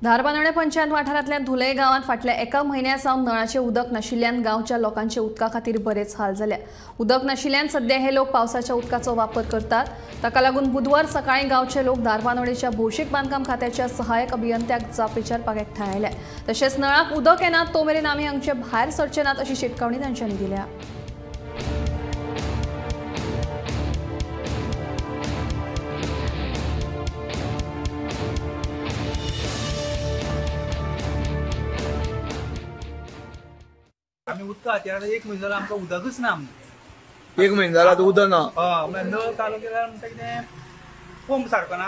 धारबांदोडें पंचायत वाठारांतल्या धुले गांवांत फाटल्या एका म्हयन्या सावन नळाचें उदक नाशिल्ल्यान गांवच्या लोकांचे उदका खातीर बरेच हाल जाल्या। उदक नाशिल्ल्यान सध्या हे लोक पावसाच्या उदकाचो वापर करतात। ताका लागून बुधवार सकाळी गांवचे लोक धारबांदोडेच्या भौशीक बांदकाम खात्याच्या सहाय्यक अभियंत्याक जाप विचारपाक एकठांय आयले। तशेंच नळाक उदक येना तो मेरेन आमी हांगचे भायर सरचे नात अशी शिटकावणी तांच्यांनी दिल्या। आमी उदका खातीर आतां एक म्हयनो जालो आमकां उदकच ना। एक म्हयनो जाला आतां उदक ना। हय, म्हळ्यार नळ चालू केल्यार म्हणटा कितें पंप सारको ना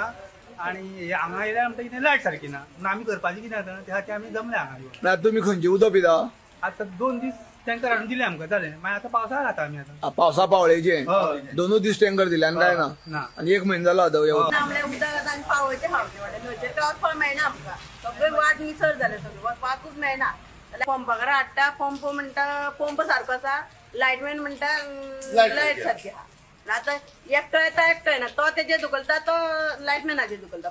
आनी हांगा येयल्यार म्हणटा कितें लायट सारकी ना। पूण आमी करपाचें कितें आतां त्या खातीर आमी जमले हांगा येवन। म्हळ्यार तुमी खंयचें उदक पिता? आतां 2 दीस टँकर हाडून दिले आमकां, जालें। मागीर आतां पावसाळ खाता आमी आतां। पावसा पावळेचे 2 दीस टँकर दिले आनी काय ना, आनी एक म्हयनो जालो आतां। उदक आतां आनी पावोवचें खावचें वाटें न्हंयचेर वचपाक मेळना आमकां, सगळें वाट निसर जालें, सगळें वचपाकूच मेळना। पंपाकर हाडटा, पंप म्हणटा पंप सारको आसा, लायटमॅन म्हणटा लायट सारकी आहा। आतां एकटो येता एकटो येना, तो तेजेर धुकलता, तो लायटमॅनाचेर धुकलता,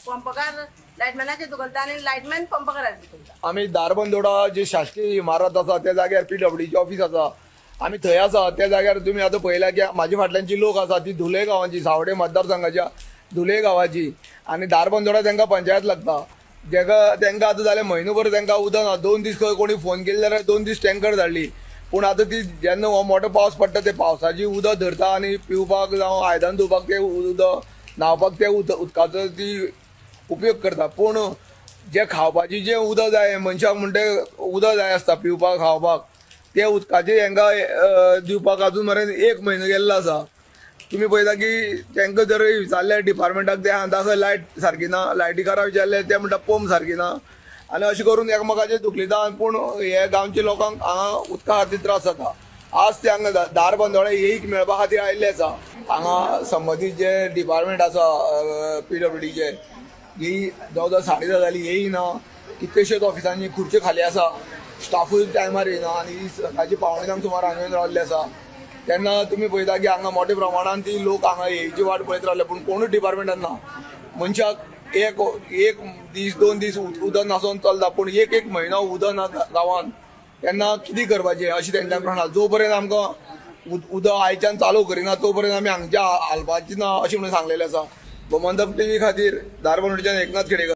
पंपकार लायटमॅनाचेर धुकलता आनी लायटमॅन पंपकाराचेर धुकलता। आमी धारबांदोडा जी शासकीय इमारत आसा त्या जाग्यार PWDची ऑफिस आसा, आमी थंय आसा। त्या जाग्यार तुमी आतां पळयला की म्हाजे फाटल्यान जी लोक आसा ती धुले गांवाची, सावडे मतदारसंघाच्या धुले गांवाची, आनी धारबांदोडा तांकां पंचायत लागता। जेका तांकां आतां जालें म्हयनो भर तांकां उदक ना। 2 दीस खंय कोणी फोन केले जाल्यार 2 दीस टँकर धाडली, पूण आतां ती जेन्ना हो मोठो पावस पडटा ते पावसाची उदक धरता आनी पिवपाक जावं आयदन धुवपाक ते उदक, न्हांवपाक ते उदकाचो ती उपयोग करता। पूण जे खावपाची जें उदक जाय मनशाक म्हणटा उदक जाय आसता पिवपाक खावपाक, ते उदकाचें हांकां दिवपाक आजून मेरेन 1 म्हयनो गेल्लो आसा। तुमी पळयता की तांकां जर विचारलें डिपार्टमेंटाक ते सांगता खंय लायट सारकी ना, लायटीकाराक विचारलें ते म्हणटा पंप सारकी ना, आनी अशें करून एकामेकाचेर धुकलिता। पूण हे गांवच्या लोकांक हांगा उदका खातीर त्रास जाता। आज ते हांगा धारबांदोडा एक मेळपा खातीर आयिल्ले आसा। हांगा संबंदीत जे डिपार्टमेंट आसा PWDचे, ही जवळ जवळ 10:30 जाली येई ना। कितलेशेच ऑफिसांनी खुर्च्यो खाली आसा, स्टाफूय टायमार येयना आनी सकाळची 8:45 सुमार हांगा येवन रावल्ले आसा। तेन्ना तुमी पळयता की हांगा मोठ्या प्रमाणान ती लोक हांगा येवची वाट पळयत रावले, पूण कोणूच डिपार्टमेंटान ना। मनशाक एक एक दीस 2 दीस उदक नासून चलता, पूण 1 म्हयनो उदक ना गांवान, तेन्ना कितें करपाचें अशें तेंच्या प्रश्न। जो पर्यंत आमकां उदक आयच्यान चालू करिना तो पर्यंत आमी हांगच्या हालपाची ना अशें म्हणून सांगलेलें आसा। गोमंतक टीव्ही खातीर धारबांदोडेच्यान एकनाथ खेडेकर।